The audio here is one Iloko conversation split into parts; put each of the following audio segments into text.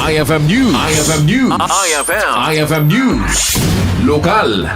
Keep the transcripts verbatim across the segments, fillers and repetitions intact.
I F M News. I F M News. I F M. I F M News. Lokal.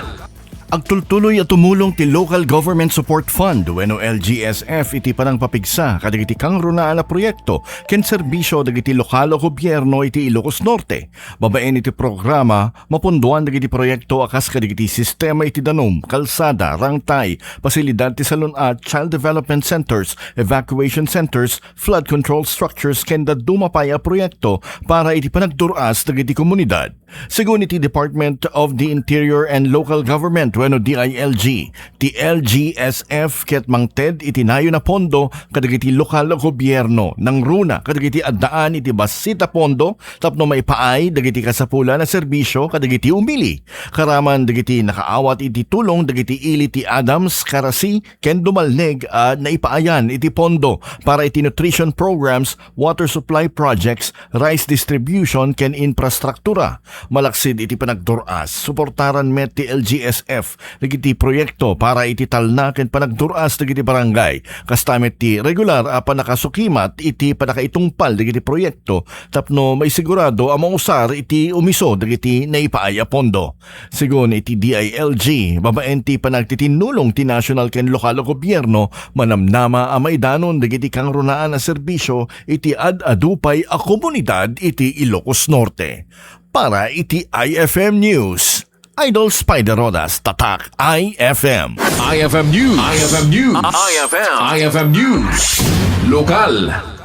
Agtultuloy a tumulong ti Local Government Support Fund wenno L G S F iti panangpapigsa kadagiti kangrunaan a proyekto ken serbisyo dagiti lokal a gobierno iti Ilocos Norte. Babaen iti programa, mapundoan dagiti proyekto a kas kadagiti sistema iti danum, kalsada, rangtay, pasilidad ti salun-at, child development centers, evacuation centers, flood control structures ken dadduma pay a proyekto para iti panagdur-as dagiti komunidad. Segun iti Department of the Interior and Local Government wenno D I L G, ti L G S F ket mangted iti nayon a pondo kadagiti lokal a gobierno, nangruna kadagiti addaan iti bassit a pondo tapno maipaay dagiti kasapulan a serbisyo kadagiti umili. Karaman dagiti nakaawat iti tulong dagiti ili ti Adams, Carasi, ken Dumalneg a naipaayan iti pondo para iti nutrition programs, water supply projects, rice distribution, ken infrastruktura. Malaksid iti panagdur-as, suportaran met ti L G S F dagiti proyekto para iti talna ken panagdur-as dagiti barangay. Kasta met ti regular a pannakasukimat iti pannakaitungpal dagiti proyekto tapno maisigurado a mausar iti umiso dagiti naipaay a pondo. Segun iti D I L G, babaen ti panagtitinnulong ti nasional ken lokal a gobierno, manamnama a maidanon dagiti kangrunaan a serbisyo iti ad-adu pay a komunidad iti Ilocos Norte. Para iti I F M News, Idol Spider Rodas, Tatak I F M. I F M News. I F M News. I F M. I F M News. Lokal.